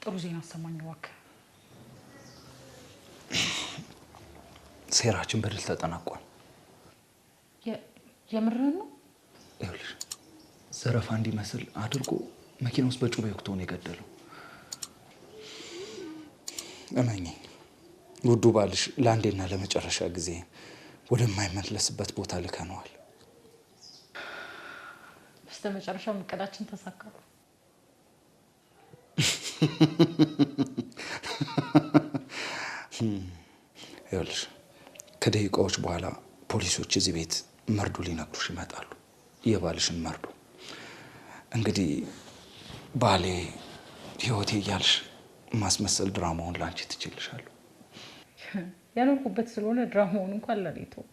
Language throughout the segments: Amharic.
ጥሩ ዜና አሰማኝ እባክህ። ሴራችን በድል ተጠናቋል። የምርህን ነው? ይኸውልሽ ዘረፋ እንዲመስል አድርጎ መኪና ውስጥ በጩቤ ወቅቶ ነው የገደለው። እመኚኝ ውዱ ባልሽ ለአንዴና ለመጨረሻ ጊዜ ወደማይመለስበት ቦታ ልከነዋል። በስተመጨረሻም እቅዳችን ተሳካ። ይኸውልሽ ከደቂቃዎች በኋላ ፖሊሶች እዚህ ቤት መርዶ ሊነግሩሽ ይመጣሉ። የባልሽን መርዶ። እንግዲህ ባሌ ህይወቴ እያልሽ ማስመሰል ድራማውን ላንቺ ትችልሻለሁ። ያኖርኩበት ስለሆነ ድራማውን እንኳን ለኔ ተው።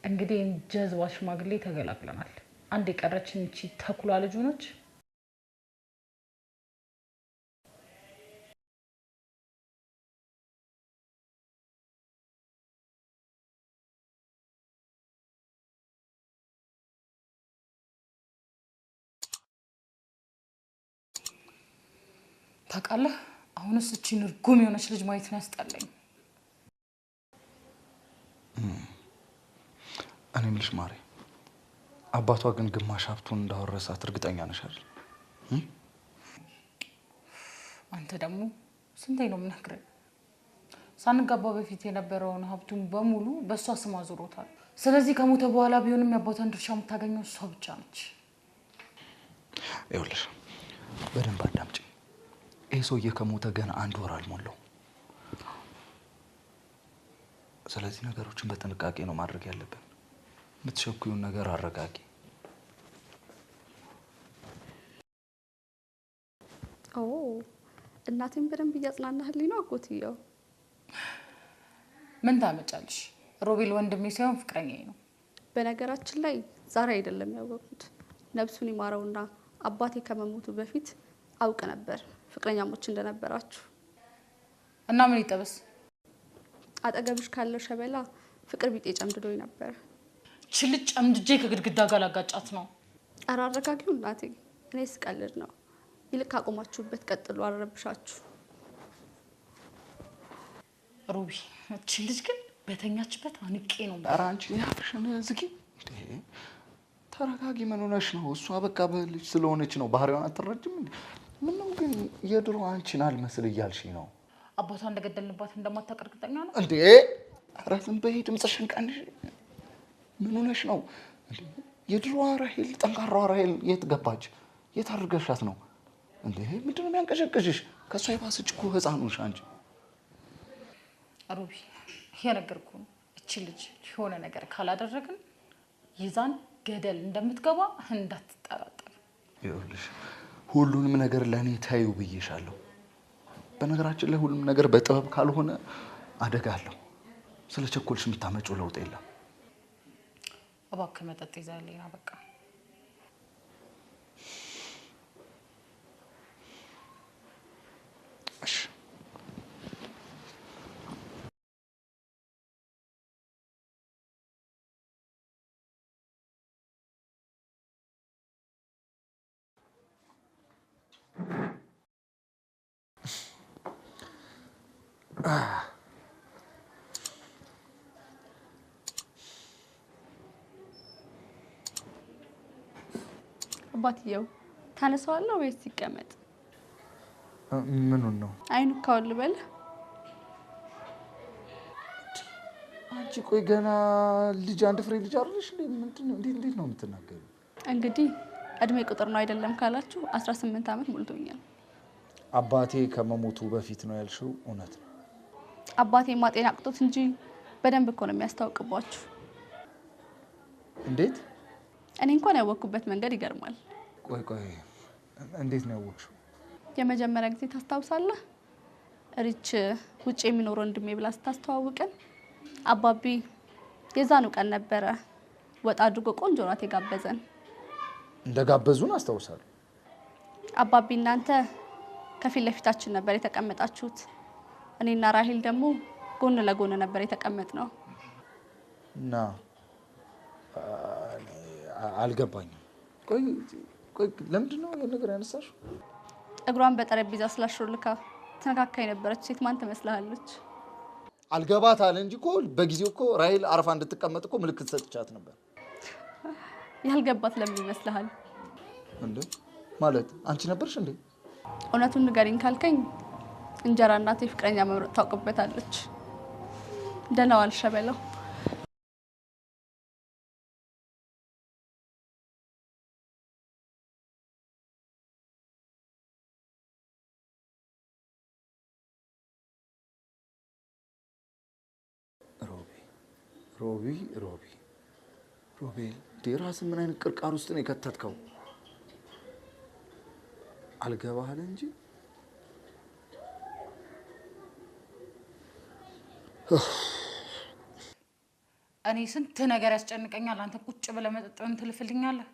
እንግዲህ ጀዝባ ሽማግሌ ተገላግለናል። አንድ የቀረችን እቺ ተኩላ ልጁ ነች። ታውቃለህ፣ አሁንስ እቺን እርጉም የሆነች ልጅ ማየት ነው ያስጠላኝ። እኔ የምልሽ ማሬ፣ አባቷ ግን ግማሽ ሀብቱን እንዳወረሳት እርግጠኛ ነሽ አይደል? አንተ ደግሞ ስንቴ ነው የምነግርህ? ሳንጋባ በፊት የነበረውን ሀብቱን በሙሉ በእሷ ስም አዙሮታል። ስለዚህ ከሞተ በኋላ ቢሆንም የአባቷን ድርሻ የምታገኘው እሷ ብቻ ነች። ይኸውልሽ በደንብ አዳምጪ። ይህ ሰውዬ ከሞተ ገና አንድ ወር አልሞላው። ስለዚህ ነገሮችን በጥንቃቄ ነው ማድረግ ያለብን። የምትሸኩዩን ነገር አረጋጊ። ኦ እናቴን በደንብ እያጽናናህልኝ ነው አጎትየው። ምን ታመጫለሽ? ሮቤል ወንድሜ ሳይሆን ፍቅረኛዬ ነው። በነገራችን ላይ ዛሬ አይደለም ያወቅኩት፣ ነፍሱን ይማረውና አባቴ ከመሞቱ በፊት አውቅ ነበር ፍቅረኛሞች እንደነበራችሁ። እና ምን ይጠበስ? አጠገብሽ ካለው ሸበላ ፍቅር ቢጤ ጨምድዶኝ ነበር። ችልጭ ጨምድጄ ከግድግዳ ጋር ላጋጫት ነው። ኧረ አረጋጊው እናቴ፣ እኔ ስቀልድ ነው። ይልቅ ካቆማችሁበት ቀጥሉ፣ አልረብሻችሁ። ሩቢ፣ እቺ ልጅ ግን በተኛችበት አንቄ ነው። ኧረ አንቺ አፍሽን ዝጊ። ተረጋጊ። ምን ሆነሽ ነው? እሷ በቃ በልጅ ስለሆነች ነው። ባህሪዋን አትረጅም እንዴ? ምነው ግን የድሮ አንቺን አልመስል እያልሽኝ ነው? አባቷ እንደገደልንባት እንደማታውቅ እርግጠኛ ነው እንዴ? ኧረ ዝም በይ፣ ድምፅሽን ቀንሽ። ምን ሆነሽ ነው? የድሮዋ ራሄል፣ ጠንካራዋ ራሄል የት ገባች? የት አድርገሻት ነው እንዴ? ምንድን ነው የሚያንቀዠቅዥሽ? ከእሷ የባሰች እኮ ህፃን ሆንሽ አንቺ። ሩቢ፣ የነገርኩህ ነው። እቺ ልጅ የሆነ ነገር ካላደረግን ይዛን ገደል እንደምትገባ እንዳትጠራጠር። ይኸውልሽ ሁሉንም ነገር ለእኔ ተይው ብዬሻለሁ። በነገራችን ላይ ሁሉም ነገር በጥበብ ካልሆነ አደጋ አለው። ስለ ቸኮልሽ የምታመጪው ለውጥ የለም። እባክህ መጠጥ ይዘህልኝ ና በቃ። እሺ። አባትየው ታነሳዋለህ ወይስ ይቀመጥ? ምኑን ነው? አይኑ ካውል በል። አንቺ ቆይ ገና ልጅ አንድ ፍሬ ልጅ አይደለሽ እንዴ? ምንድን ነው? እንዴት ነው የምትናገሪው? እንግዲህ እድሜ ቁጥር ነው አይደለም ካላችሁ 18 ዓመት ሞልቶኛል። አባቴ ከመሞቱ በፊት ነው ያልሽው? እውነት ነው። አባቴ ማጤን አቅቶት እንጂ በደንብ እኮ ነው የሚያስታውቅባችሁ። እንዴት? እኔ እንኳን ያወቅኩበት መንገድ ይገርማል። ቆይ ቆይ፣ እንዴት ነው ያወቅሽው? የመጀመሪያ ጊዜ ታስታውሳለህ? ሪች ውጭ የሚኖር ወንድሜ ብላ ስታስተዋውቀን አባቢ የዛኑ ቀን ነበረ ወጣ አድርጎ ቆንጆ ራት የጋበዘን። እንደጋበዙን አስታውሳለሁ። አባቢ እናንተ ከፊት ለፊታችን ነበር የተቀመጣችሁት። እኔና ራሄል ደግሞ ጎን ለጎን ነበር የተቀመጥነው። እና አልገባኝም። ቆይ ቆይ፣ ለምንድን ነው ይሄን ነገር ያነሳሽው? እግሯን በጠረጴዛ ስላሾልካ ትነካካ የነበረች ሴት ማን ትመስልሃለች? አልገባት አለ እንጂ እኮ በጊዜው እኮ ራሔል አርፋ እንድትቀመጥ እኮ ምልክት ሰጥቻት ነበር። ያልገባት ለምን ይመስልሃል? እንዴ ማለት አንቺ ነበርሽ እንዴ? እውነቱን ንገሪኝ ካልከኝ እንጀራ እናቴ ፍቅረኛ መምረጥ ታውቅበታለች። ደህና ዋል ሸበላው። ሮቢ ሮቢ ሮቢ ሮቤል፣ እንዴ ራስን ምን አይነት ቅርቃር ውስጥ ነው የከተትከው? አልገባህ አለ እንጂ እኔ ስንት ነገር ያስጨንቀኛል። አንተ ቁጭ ብለህ መጠጥህን ትልፍልኛለህ።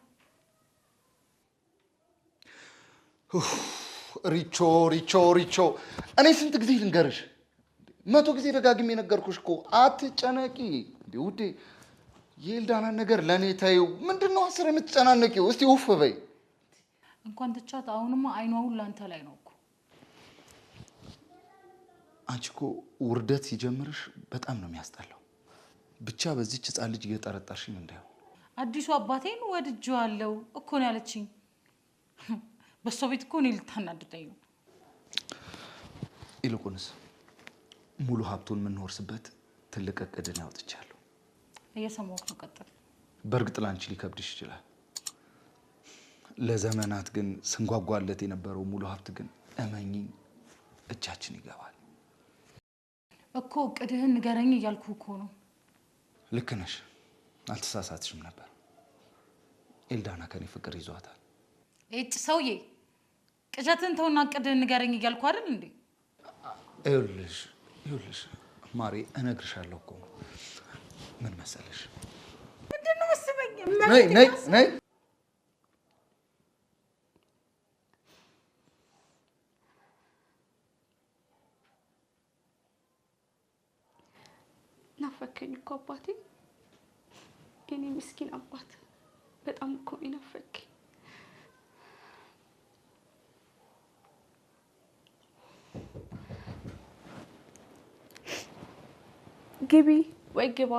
ሪቾ ሪቾ ሪቾ፣ እኔ ስንት ጊዜ ልንገርሽ? 100 ጊዜ ደጋግሜ ነገርኩሽ እኮ አትጨነቂ። እንዴ ውዴ፣ የኤልዳናን ነገር ለእኔ ተይው። ምንድን ነው አስር የምትጨናነቂው? እስቲ ውፍ በይ። እንኳን ትቻት፣ አሁንማ አይኗ ሁሉ አንተ ላይ ነው እኮ። አንቺ እኮ ውርደት ሲጀምርሽ በጣም ነው የሚያስጠላው። ብቻ በዚች ሕፃን ልጅ እየጠረጠርሽኝ እንዳይሆን። አዲሱ አባቴን ወድጄዋለሁ እኮ ነው ያለችኝ። በሷ ቤት እኮ እኔ ልታናድደኝ ነው። ይልቁንስ ሙሉ ሀብቱን የምንወርስበት ትልቅ እቅድን አውጥቻለሁ። እየሰማሁህ ነው፣ ቀጥል። በእርግጥ ላንቺ ሊከብድሽ ይችላል። ለዘመናት ግን ስንጓጓለት የነበረው ሙሉ ሀብት ግን እመኚኝ እጃችን ይገባል። እኮ እቅድህን ንገረኝ እያልኩህ እኮ ነው። ልክ ነሽ፣ አልተሳሳትሽም ነበር። ኤልዳና ከኔ ፍቅር ይዟታል። እጭ ሰውዬ፣ ቅዠትን ተውና እቅድህን ንገረኝ እያልኩህ አይደል እንዴ? ይኸውልሽ ይኸውልሽ ማሬ፣ እነግርሻለሁ እኮ ምን መሰለሽ። ምንድን ነው መሰለኝ? ነይ ነይ ነይ። ናፈከኝ እኮ አባቴ፣ የኔ ምስኪን አባት፣ በጣም እኮ ናፈከኝ። ግቢ ወይ ግባ።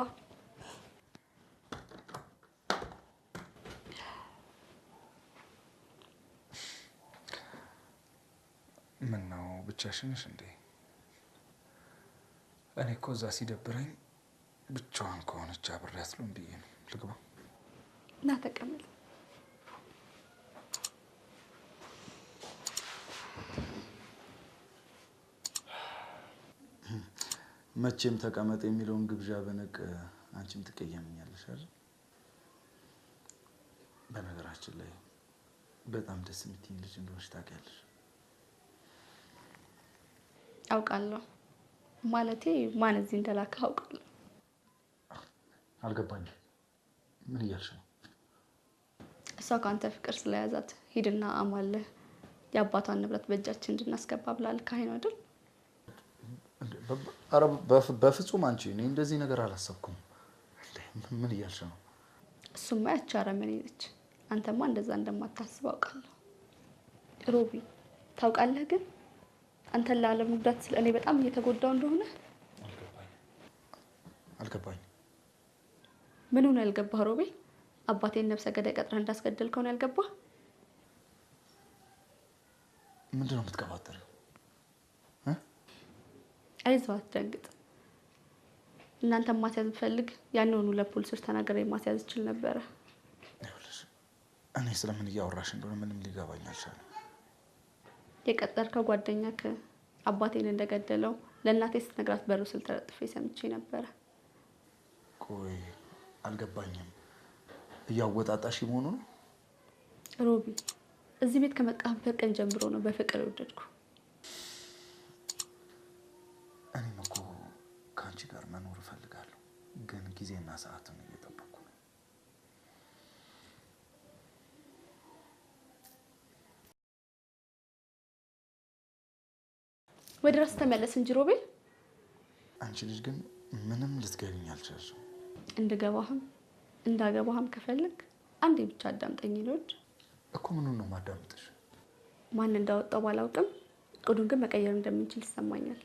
ምን ነው ብቻሽን ነሽ እንዴ? እኔ እኮ እዛ ሲደብረኝ ብቻዋን ከሆነች አብሬያት ልሁን ብዬ ነው። ልግባ? ና ተቀመጥ። መቼም ተቀመጥ የሚለውን ግብዣ በነቅ አንቺም ትቀየምኛለሽ አይደል? በነገራችን ላይ በጣም ደስ የምትይኝ ልጅ እንደሆንሽ ታውቂያለሽ። አውቃለሁ። ማለቴ ማን እዚህ እንደላከ አውቃለሁ። አልገባኝም። ምን እያልሽ ነው? እሷ ከአንተ ፍቅር ስለያዛት ሂድና አማለህ የአባቷን ንብረት በእጃችን እንድናስገባ ብላ ልካኸኝ ነው አይደል? ኧረ በፍጹም አንቺ፣ እኔ እንደዚህ ነገር አላሰብኩም። ምን እያልሽ ነው? እሱማ ያቺ አረመኔ ነች። አንተማ እንደዛ እንደማታስብ አውቃለሁ። ሮቢ ታውቃለህ ግን አንተን ላለመጉዳት ስለ እኔ በጣም እየተጎዳው እንደሆነ። አልገባኝም። ምን ሆነ ያልገባህ ሮቤ? አባቴን ነፍሰ ገዳይ ቀጥረህ እንዳስገደልከው ነው ያልገባህ? ምንድን ነው የምትቀባጥሪው? አይዞህ አትደንግጥ። እናንተን ማስያዝ ብፈልግ ያንኑ ለፖሊሶች ተናግሬ ማስያዝ እችል ነበረ። ይኸውልሽ እኔ ስለምን እያወራሽ እንደሆነ ምንም ሊገባኝ አልቻለም። የቀጠርከው ጓደኛህ አባቴን እንደገደለው ለእናቴ ስትነግራት በሩ ስል ተለጥፌ ሰምቼ ነበረ። ቆይ አልገባኝም። እያወጣጣሽ መሆኑ ነው? ሮቢ እዚህ ቤት ከመጣህበት ቀን ጀምሮ ነው በፍቅር የወደድኩ። እኔም እኮ ከአንቺ ጋር መኖር እፈልጋለሁ፣ ግን ጊዜና ሰዓትን እየጠበቅኩ ነው። ወደ ራስ ተመለስ እንጂ ሮቤል። አንቺ ልጅ ግን ምንም ልትገቢኝ አልቻልሽም። እንድገባህም እንዳገባህም ከፈለግ አንዴ ብቻ አዳምጠኝ። ልወድ እኮ ምኑን ነው የማዳምጥሽ? ማን እንዳወጣው ባላውቅም እቅዱን ግን መቀየር እንደምንችል ይሰማኛል።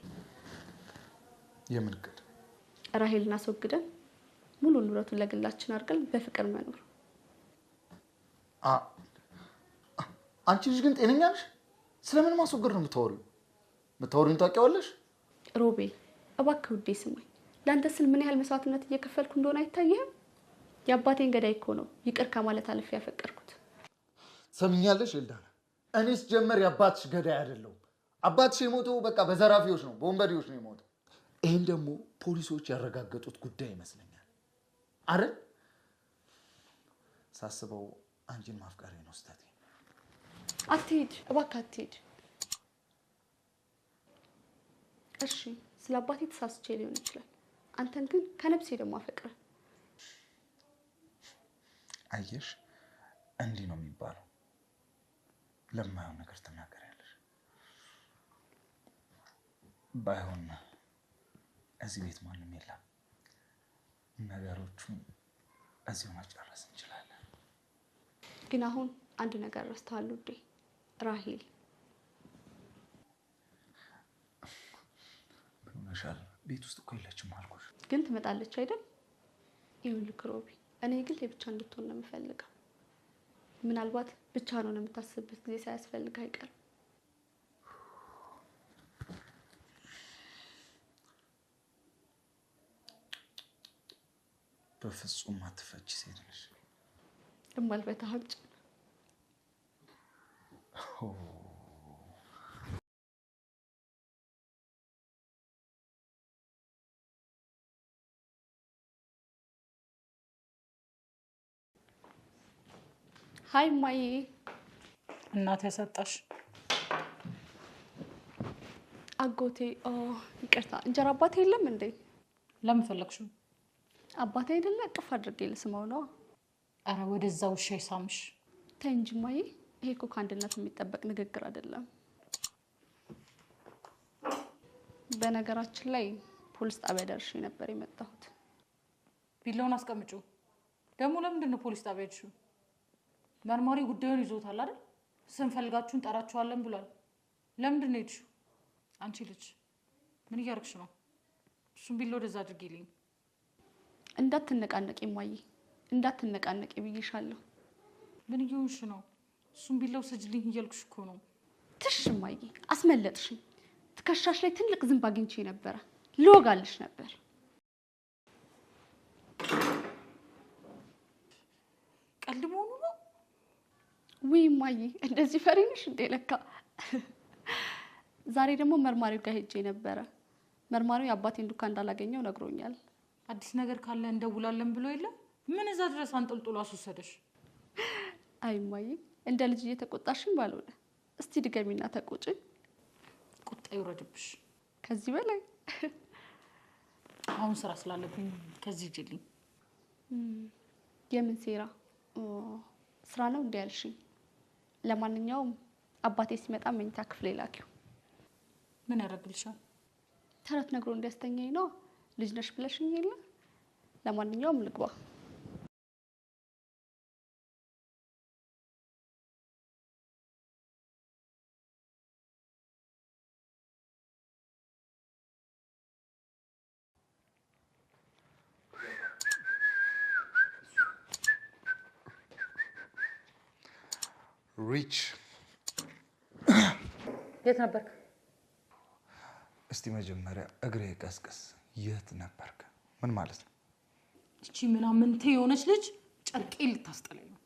የምን እቅድ? ራሄልን አስወግደን ሙሉ ንብረቱን ለግላችን አድርገን በፍቅር መኖር። አንቺ ልጅ ግን ጤነኛ ነሽ? ስለምን ማስወገድ ነው የምታወሪው? የምታወሪውን ታውቂዋለሽ? ሮቤል እባክህ ውዴ ስማኝ። ለአንተ ስል ምን ያህል መስዋዕትነት እየከፈልኩ እንደሆነ አይታይህም? የአባቴን ገዳይ እኮ ነው ይቅር ከማለት አልፌ ያፈቀርኩት። ሰምኛለሽ ኤልዳና፣ እኔስ ጀመር የአባትሽ ገዳይ አይደለሁም። አባትሽ የሞተው በቃ በዘራፊዎች ነው፣ በወንበዴዎች ነው የሞተው። ይህን ደግሞ ፖሊሶች ያረጋገጡት ጉዳይ ይመስለኛል አይደል? ሳስበው አንቺን ማፍቀሬ ነው ስህተቴ። አትሂድ እባክህ አትሂድ። እሺ ስለ አባቴ ተሳስቼ ሊሆን ይችላል። አንተን ግን ከነፍሴ ደግሞ አፈቅረ። አየሽ፣ እንዲህ ነው የሚባለው። ለማየው ነገር ትናገሪያለሽ። ባይሆን እዚህ ቤት ማንም የለም። ነገሮቹን እዚሁ መጨረስ እንችላለን። ግን አሁን አንድ ነገር ረስተሃል ውዴ። ራሄል ምን ሆነሻል? ቤት ውስጥ እኮ የለችም አልኩሽ። ግን ትመጣለች አይደል? ይኸውልህ ሮቢ፣ እኔ ግን ብቻ እንድትሆን ነው የምፈልገው። ምናልባት ብቻህን ሆነህ የምታስብበት ጊዜ ሳያስፈልግህ አይቀርም። በፍጹም አትፈቺ ሴት ነሽ። የማልፈታህ አምጪ። Hi እማዬ። እናት ያሰጣሽ አጎቴ። ይቅርታ፣ እንጀራ አባቴ የለም እንዴ? ለምን ፈለግሽው? አባቴ አይደለ? እቅፍ አድርጌ ልስመው ነዋ። ኧረ ወደዛ ውሻ ይሳምሽ። ተይ እንጂ እማዬ፣ ይሄ እኮ ከአንድነት የሚጠበቅ ንግግር አይደለም። በነገራችን ላይ ፖሊስ ጣቢያ ደርሼ ነበር የመጣሁት። ቢላውን አስቀምጪው። ደግሞ ለምንድን ነው ፖሊስ ጣቢያ ሄድሽው? መርማሪ ጉዳዩን ይዞታል አይደል? ስንፈልጋችሁ እንጠራችኋለን ብሏል። ለምንድን ነው የሄድሽው? አንቺ ልጅ ምን እያደረግሽ ነው? እሱን ቢላ ወደዛ አድርጊልኝ። እንዳትነቃነቂ እማዬ፣ እንዳትነቃነቂ ብዬሻለሁ። ምን እየሆንሽ ነው? እሱን ቢላው ስጅልኝ እያልኩሽ እኮ ነው። ትሽ እማዬ፣ አስመለጥሽኝ። ትከሻሽ ላይ ትልቅ ዝንብ አግኝቼ ነበረ፣ ልወጋልሽ ነበር። ቀልድ መሆኑ ነው? ውይ እማዬ፣ እንደዚህ ፈሪ ነሽ እንዴ? ለካ ዛሬ ደግሞ መርማሪው ጋር ሄጄ ነበረ። መርማሪው የአባቴን ዱካ እንዳላገኘው ነግሮኛል። አዲስ ነገር ካለ እንደውላለን ብሎ የለም? ምን እዛ ድረስ አንጠልጥሎ አስወሰደሽ? አይ እማዬ፣ እንደ ልጅ እየተቆጣሽኝ ባልሆነ። እስቲ ድገሚና ተቆጪኝ። ቁጣ ይውረድብሽ። ከዚህ በላይ አሁን ስራ ስላለብኝ ከዚህ ሂጂልኝ። የምን ሴራ ስራ ነው እንዴ ያልሽኝ? ለማንኛውም አባቴ ሲመጣ መኝታ ክፍሌ ላኪው። ምን ያደርግልሻል? ተረት ነግሮ እንዲያስተኛኝ ነው። ልጅ ነሽ ብለሽኝ የለ? ለማንኛውም ልግባ። ሪች የት ነበርክ? እስቲ መጀመሪያ እግሬ ቀስቅስ። የት ነበርክ? ምን ማለት ነው? እቺ ምናምንቴ የሆነች ልጅ ጨርቄ ልታስጠላኝ ነው።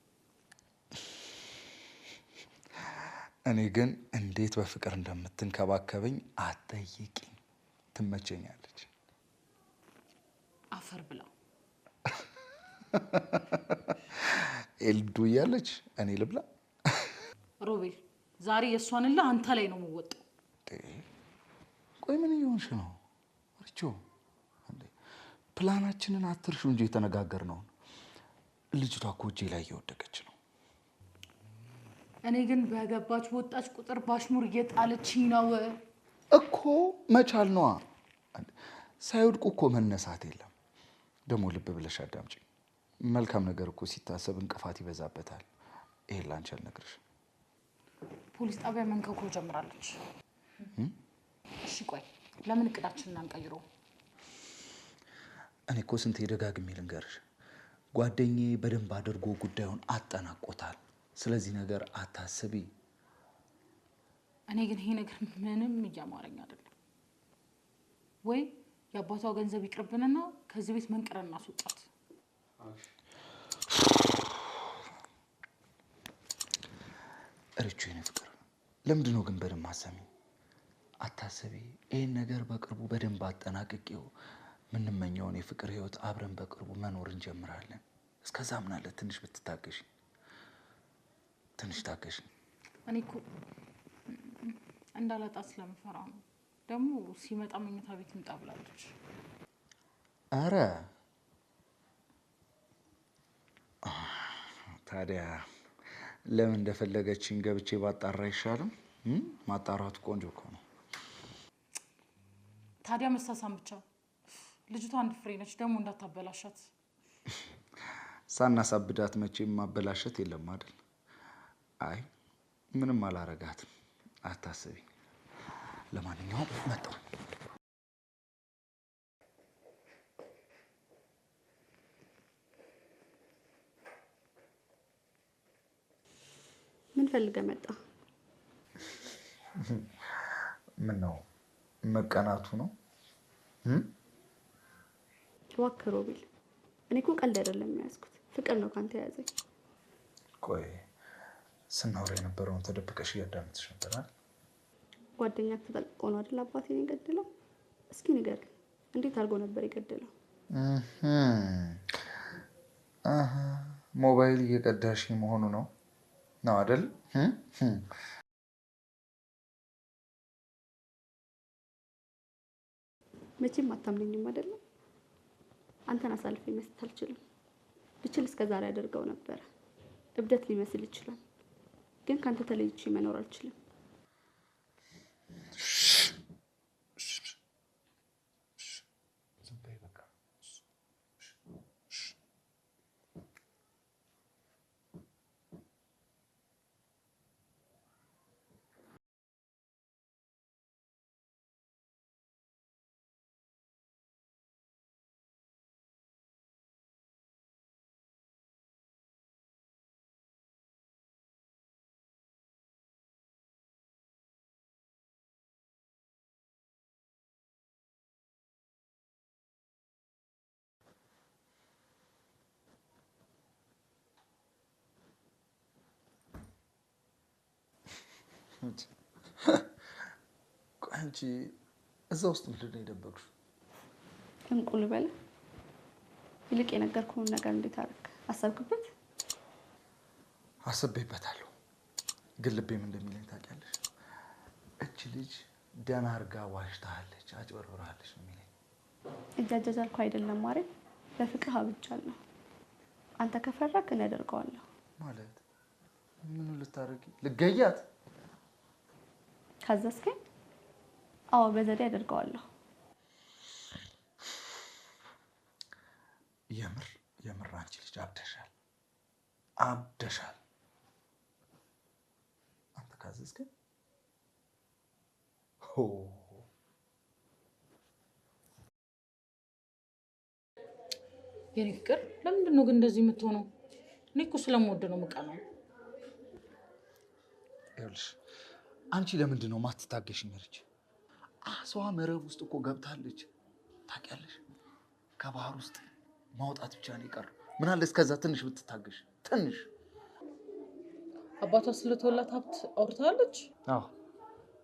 እኔ ግን እንዴት በፍቅር እንደምትንከባከበኝ አትጠይቂኝ። ትመቸኛለች። አፈር ብላ ኤልዱ እያለች እኔ ልብላ። ሮቤል ዛሬ የእሷን እልህ አንተ ላይ ነው የምወጣው። ቆይ ምን እየሆንሽ ነው ሪቾ? ፕላናችንን አትርሺው እንጂ የተነጋገርነውን። ልጅቷ እኮ እጄ ላይ እየወደቀች ነው። እኔ ግን በገባች ወጣች ቁጥር ባሽሙር እየጣለችኝ ነው እኮ። መቻል ነዋ። ሳይወድቁ እኮ መነሳት የለም። ደግሞ ልብ ብለሽ አዳምጪኝ። መልካም ነገር እኮ ሲታሰብ እንቅፋት ይበዛበታል። ይሄን ላንቺ አልነግርሽም። ፖሊስ ጣቢያ መንከኮ ጀምራለች። እሺ ቆይ ለምን እቅዳችንን አንቀይረውም? እኔ እኮ ስንቴ ደጋግሜ ልንገርሽ፣ ጓደኛዬ በደንብ አድርጎ ጉዳዩን አጠናቆታል። ስለዚህ ነገር አታስቢ። እኔ ግን ይሄ ነገር ምንም እያማረኝ አይደለም። ወይ የአባቷ ገንዘብ ይቅርብንና ከዚህ ቤት መንቅረን እናስወጣት። እርቹ የኔ ፍቅር፣ ለምንድን ነው ግን በደንብ አሰሚኝ? አታስቢ። ይህን ነገር በቅርቡ በደንብ አጠናቅቄው የምንመኘውን የፍቅር ህይወት አብረን በቅርቡ መኖር እንጀምራለን። እስከዛ ምን አለ ትንሽ ብትታገሽ፣ ትንሽ ታገሽ። እኔ እኮ እንዳላጣ ስለምፈራ ነው። ደግሞ ሲመጣ መኝታ ቤት ይምጣ ብላለች። አረ ታዲያ ለምን እንደፈለገችኝ ገብቼ ባጣራ አይሻልም? ማጣራቱ ቆንጆ እኮ ነው። ታዲያ መሳሳም ብቻ። ልጅቷ አንድ ፍሬ ነች፣ ደግሞ እንዳታበላሻት። ሳናሳብዳት መቼም ማበላሸት የለም አይደል? አይ ምንም አላረጋትም፣ አታስቢ። ለማንኛውም መጣሁ። ምን ፈልገህ መጣ? ምን ነው መቀናቱ ነው? እባክህ ሮቤል፣ እኔ እኮ ቀልድ አይደለም የያዝኩት፣ ፍቅር ነው ካንተ የያዘኝ። ቆይ ስናወራ የነበረውን ተደብቀሽ እያዳመጥሽ ነበር አይደል? ጓደኛ ተጠንቅቆ ነው አይደል አባቴን የገደለው? እስኪ ንገረኝ፣ እንዴት አድርጎ ነበር የገደለው? ሞባይል እየቀዳሽ መሆኑ ነው ነው አይደል? መቼም አታምነኝም አይደለም? አንተን አሳልፌ መስጠት አልችልም። ብችል እስከ ዛሬ አደርገው ነበረ። እብደት ሊመስል ይችላል፣ ግን ካንተ ተለይቼ መኖር አልችልም። ዝም በይ በቃ። ቆይ አንቺ እዛ ውስጥ ምንድን ነው የደበቅሽው? እንቁ ልበልህ? ይልቅ የነገርኩህን ነገር እንዴት አደረክ? አሰብክበት? አስቤበታለሁ፣ ግን ልቤም እንደሚለኝ ታውቂያለሽ። እች ልጅ ደህና አድርጋ ዋሽታለች፣ አጭበርብራለች ነው የሚለኝ። እጃጃጃልኩ አይደለም ማሬ፣ ለፍቅር አብጃለሁ። አንተ ከፈራክ እኔ አደርገዋለሁ። ማለት ምኑ ልታደርጊ? ልገያት? ካዘዝከኝ አዎ በዘዴ አደርገዋለሁ። የምር የምር አንቺ ልጅ አብደሻል፣ አብደሻል። አንተ ካዘዝከኝ ሆ የኔ ፍቅር ለምንድን ነው ግን እንደዚህ የምትሆነው? እኔ እኮ ስለምወድ ነው የምቀናው። ይኸውልሽ አንቺ ለምንድን ነው ማትታገሽኝ? ልጅ አሷ መረብ ውስጥ እኮ ገብታለች ታውቂያለሽ። ከባህር ውስጥ ማውጣት ብቻ ነው የቀረው። ምን አለ እስከዛ ትንሽ ብትታገሽ፣ ትንሽ። አባቷ ስለተወላት ሀብት አውርታለች። አዎ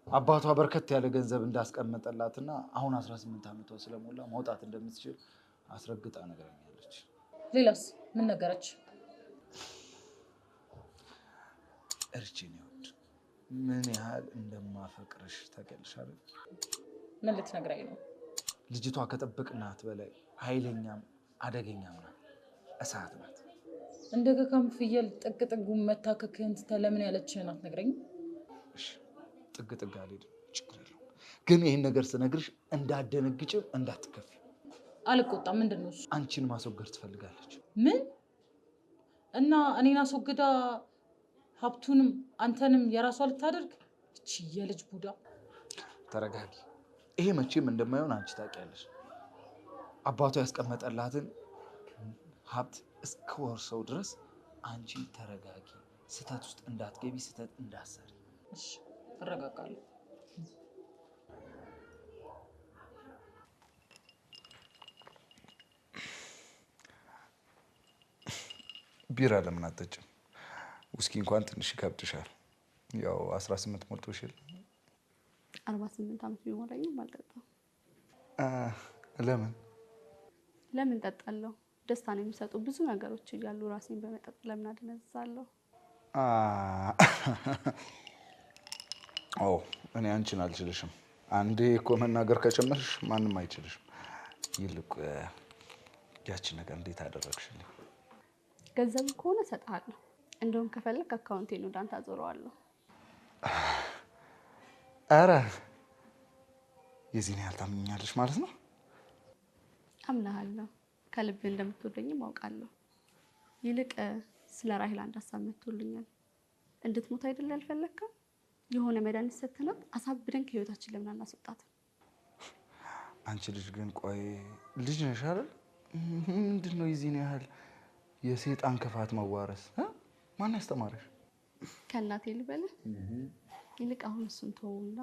አባቷ በርከት ያለ ገንዘብ እንዳስቀመጠላትና አሁን 18 ዓመቷ ስለሞላ ማውጣት እንደምትችል አስረግጣ ነግራኛለች። ሌላስ ምን ነገረች? እርቺ ነው ምን ያህል እንደማፈቅርሽ ታውቂያለሽ አይደል? ምን ልትነግረኝ ነው? ልጅቷ ከጠበቅናት በላይ ኃይለኛም አደገኛም ናት፣ እሳት ናት። እንደ ገካም ፍየል ጥግ ጥጉን መታከክህን ትተህ ለምን ያለችህን አትነግረኝም? እሺ ጥግ ጥግ አልሄድም፣ ችግር የለውም። ግን ይህን ነገር ስነግርሽ እንዳትደነግጭም እንዳትከፊ። አልቆጣም። ምንድን ነው እሱ? አንቺን ማስወገድ ትፈልጋለች። ምን? እና እኔን አስወግዳ ሀብቱንም አንተንም የራሷ ልታደርግ እቺ የልጅ ቡዳ። ተረጋጊ። ይሄ መቼም እንደማይሆን አንቺ ታውቂያለሽ። አባቷ ያስቀመጠላትን ሀብት እስከወርሰው ድረስ አንቺ ተረጋጊ። ስህተት ውስጥ እንዳትገቢ፣ ስህተት እንዳትሰሪ። እሺ እረጋጋለሁ። ቢራ ለምን አትጠጭም? ውስኪ እንኳን ትንሽ ይከብድሻል። ያው 18 ሞልቶሻል። 48 ዓመት ቢሞላኝም አልጠጣም። ለምን? ለምን ጠጣለሁ? ደስታን የሚሰጡ ብዙ ነገሮች እያሉ ራሴን በመጠጥ ለምን አደነዝዛለሁ? ኦ እኔ አንቺን አልችልሽም። አንዴ እኮ መናገር ከጨመርሽ ማንም አይችልሽም። ይልቅ ያችን ነገር እንዴት አደረግሽልኝ? ገንዘብ ከሆነ እሰጥሃለሁ። እንደውም ከፈለክ አካውንቴን ወደ አንተ አዞረዋለሁ። ኧረ የዚህን ያህል ታምኛለሽ ማለት ነው? አምናሃለሁ። ከልብ እንደምትወደኝም አውቃለሁ። ይልቅ ስለ ራሄል አንድ ሀሳብ መጥቶልኛል። እንድትሞት አይደል ያልፈለግከው? የሆነ መድኃኒት ሰተናት አሳብደን ከህይወታችን ለምን አናስወጣትም? አንቺ ልጅ ግን ቆይ ልጅ ነሽ አይደል? ምንድን ነው የዚህን ያህል የሰይጣን ክፋት መዋረስ? ማን ያስተማረሽ? ከእናቴ ልበልህ? ይልቅ አሁን እሱን ተወውና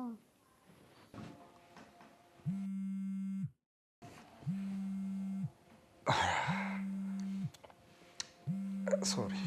Sorry።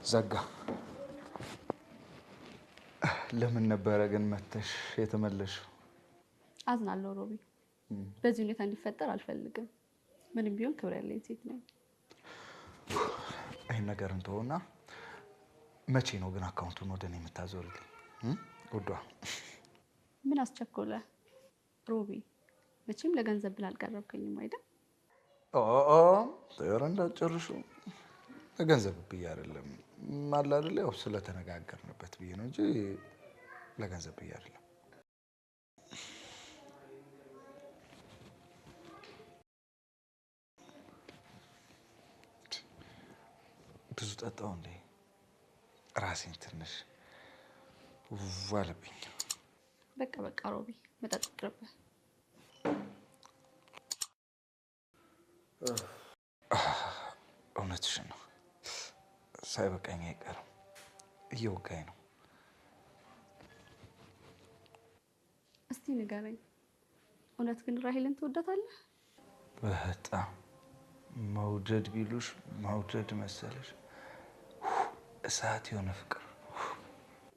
ዘጋ። ለምን ነበረ ግን መተሽ የተመለሽው? አዝናለሁ ሮቢ። በዚህ ሁኔታ እንዲፈጠር አልፈልግም። ምንም ቢሆን ክብር ያለኝ ሴት ነኝ። ይህን ነገር እንተውና መቼ ነው ግን አካውንቱን ወደ እኔ የምታዞርልኝ? ውዷ ምን አስቸኮለ ሮቢ? መቼም ለገንዘብ ብለህ አልቀረብከኝም አይደል? ኧረ እንዳትጨርሹ። ለገንዘብ ብዬ አይደለም አለ አይደል? ያው ስለተነጋገርንበት ብዬ ነው እንጂ ለገንዘብ ብዬ አይደለም። ብዙ ጠጣው እንዴ? ራሴን ትንሽ ዋለብኝ። በቃ በቃ ሮቢ መጠጥ ይቅርብህ። እውነትሽን ነው። ሳይበቃኝ አይቀርም። እየወጋኝ ነው። እስቲ ንገረኝ፣ እውነት ግን ራሄልን ትወዳታለህ? በጣም መውደድ ቢሉሽ መውደድ መሰለሽ። እሳት የሆነ ፍቅር።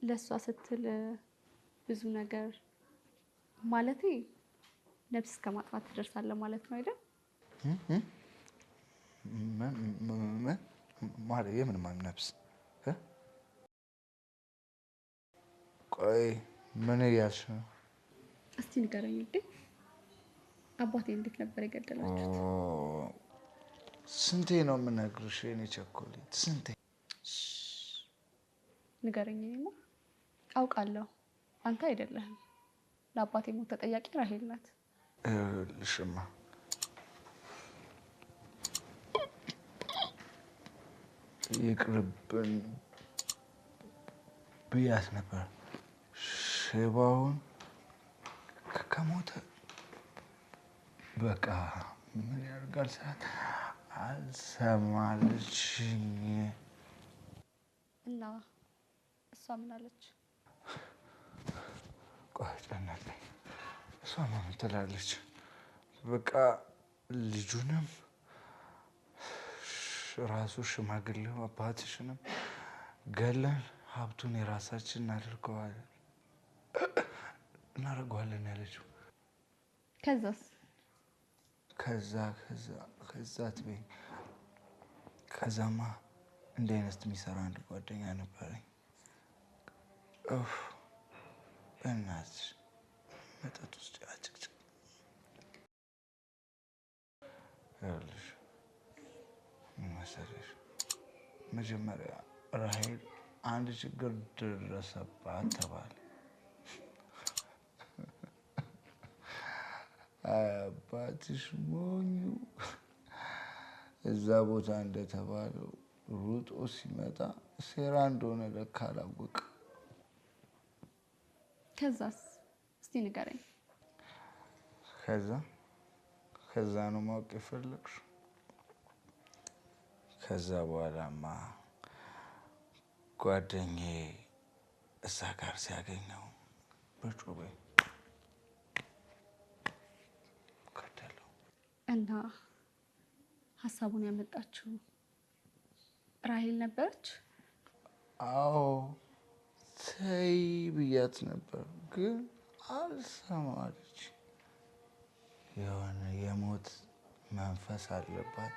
ለእሷ ስትል ብዙ ነገር ማለቴ ነፍስ እስከ ማጥፋት ትደርሳለህ ማለት ነው አይደል? ማለት የምን ነፍስ? ቆይ ምን እያልሽ ነው? እስቲ ንገረኝ እንዴ፣ አባቴ እንዴት ነበር የገደላችሁት? ስንቴ ነው የምነግርሽ የኔ ቸኮሌት? ስንቴ ንገረኝ። እኔማ አውቃለሁ አንተ አይደለህም። ለአባቴ ሞት ተጠያቂ ራሄል ናት። ይኸውልሽማ ይቅርብን ብያት ነበር። ሽባውን ከሞተ በቃ ምን ያደርጋል ሰዓት አልሰማልችኝ። እና እሷ ምን አለች? ቆይ ጨነቀኝ። እሷማ ምን ትላለች? በቃ ልጁንም ራሱ ሽማግሌው አባትሽንም ገለን ሀብቱን የራሳችን እናደርገዋለን ያለችው። ከዛስ? ከዛ ከዛ ከዛ ትበይኝ። ከዛማ እንዲህ አይነት የሚሰራ አንድ ጓደኛ ነበረኝ። ኡፍ በእናትሽ መጠጥ ውስጥ አጭቅጭቅ። ይኸውልሽ መጀመሪያ ራሄል አንድ ችግር ደረሰባት ተባለ። አባትሽ ሞኙ እዛ ቦታ እንደተባለው ሩጦ ሲመጣ ሴራ እንደሆነ ለካ አላወቀም። ከዛስ? እስቲ ንገረኝ። ከዛ ነው ማወቅ የፈለግሽው? ከዛ በኋላማ ጓደኛዬ እዛ ጋር ሲያገኘው በጩቤ ገደለው። እና ሀሳቡን ያመጣችው ራሄል ነበረች? አዎ ተይ ብያት ነበር፣ ግን አልሰማለች። የሆነ የሞት መንፈስ አለባት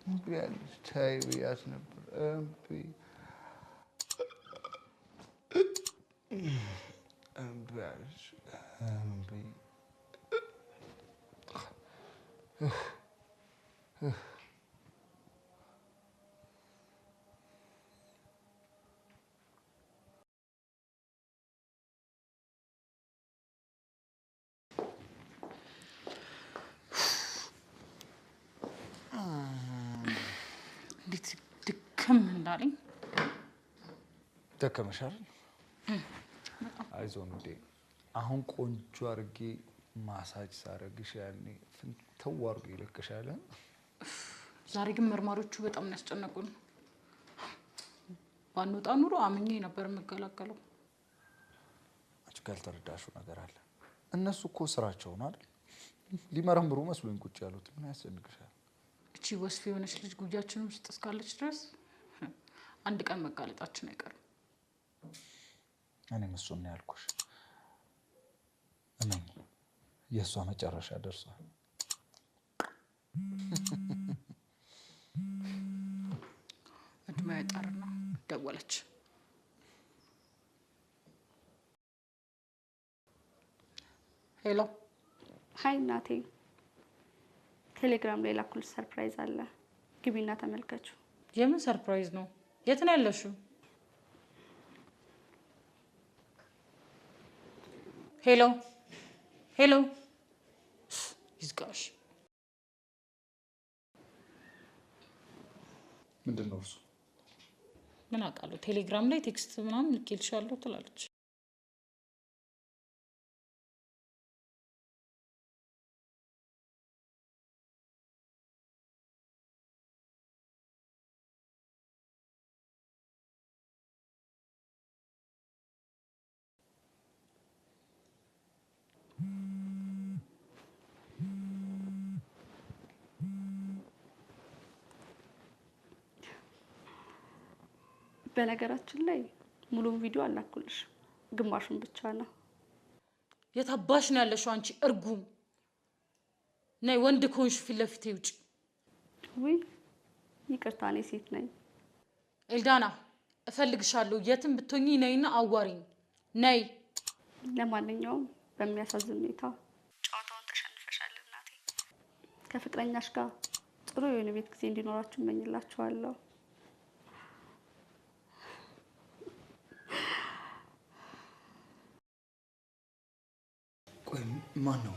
እምቢ አለች። ተይ ብያት ነበር፣ እምቢ እምቢ አለች። እምቢ። እንዴት ድክም እንዳለኝ። ደከመሽ አይደል? አይዞን ውዴ። አሁን ቆንጆ አድርጌ ማሳጅ ሳረግሽ ያኔ ፍንተው አድርጎ ይለቅሻል። ዛሬ ግን መርማሪዎቹ በጣም ነው ያስጨነቁን። ባንወጣ ኑሮ አምኜ ነበር የምገላገለው። አንቺ ካልተረዳሽው ነገር አለ። እነሱ እኮ ስራቸው ነው አይደል? ሊመረምሩ መስሎኝ ቁጭ ያሉት። ምን ያስጨንቅሻል? እቺ ወስፍ የሆነች ልጅ ጉያችን ውስጥ እስካለች ድረስ አንድ ቀን መጋለጣችን አይቀርም። እኔም እሱን ነው ያልኩሽ። እመኚ፣ የእሷ መጨረሻ ደርሷል። እድሜ አይጠርና ደወለች። Hello። Hi እናቴ፣ ቴሌግራም ላይ ላኩልሽ surprise አለ፣ ግቢና ተመልከቹ። የምን surprise ነው? የት ነው ያለሽው? Hello hello። ይዝጋሽ። ምንድን ነው እሱ? ምን አውቃለሁ። ቴሌግራም ላይ text ምናምን ልኬልሻለሁ ትላለች። በነገራችን ላይ ሙሉን ቪዲዮ አላኩልሽ፣ ግማሹን ብቻ ነው። የታባሽ ነው ያለሽው አንቺ እርጉም? ነይ ወንድ ከሆንሽ ፊት ለፊቴ ውጪ። ውይ ይቅርታ፣ እኔ ሴት ነኝ። ኤልዳና እፈልግሻለሁ። የትም ብትሆኚ ነይና አዋሪኝ። ነይ። ለማንኛውም በሚያሳዝን ሁኔታ ጨዋታውን ተሸንፈሻል እናቴ። ከፍቅረኛሽ ጋር ጥሩ የሆነ ቤት ጊዜ እንዲኖራችሁ እመኝላችኋለሁ። ቆይ ማን ነው?